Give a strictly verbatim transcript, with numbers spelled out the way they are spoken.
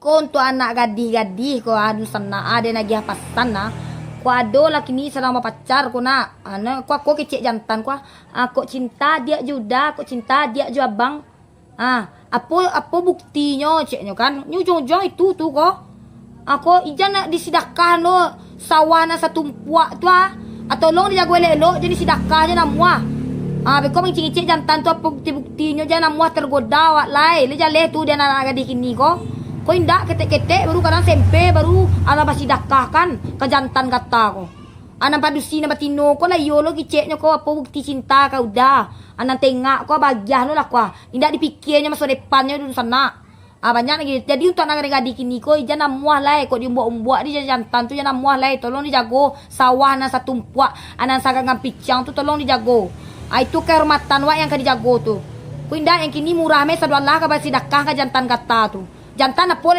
Untuak anak gadih-gadih ko, anu sanak, ado nagiah pasan nah. Ko ado lah kini sadang bapacar ko nak. Anu, ko ako kecek jantan ko, ah, kok cinta diak jo uda, kok cinta diak jo abang. Ah, apo, apo buktinyo, ceknyo kan. Nyo ujuang-ujuang itu tu ko. Ako ijan nak disidakah lo sawah nan satumpuak tu ah. Ah, tolong dijago elok-elok, jan disidakah, jan namuah. Ah, beko mangicik-ngicik jantan tu, apo bukti-buktinyo, jan namuah tergoda awak lai. Lai jaleh tu di anak gadih kini ko. Ko indak ketek-ketek, baru kadang SMP, baru alah basidakah kan ka jantan gata ko. Ah, nan padusi nan batino ko lah iyo lo kiceknyo ko, apo bukti cinta ka uda. Ah, nan tengak ko bagiah lo lah ko. Indak dipikianyo maso depannyo dulu sanak. Ah, banyak lagi. Jadi untuak anak gadih kini ko, jan namuah lai, kok diumbuak-umbuak di jantan tu, jan namuah lai, tolong dijago sawah nan satumpuak, ah, nan saganggam piciang tu tolong dijago. Ah, itu kehormatan wak yang ka dijago tu. Ko indak yang kini murah meh sadoalah ka basidakah ka jantan gata tu. Jantan apo lah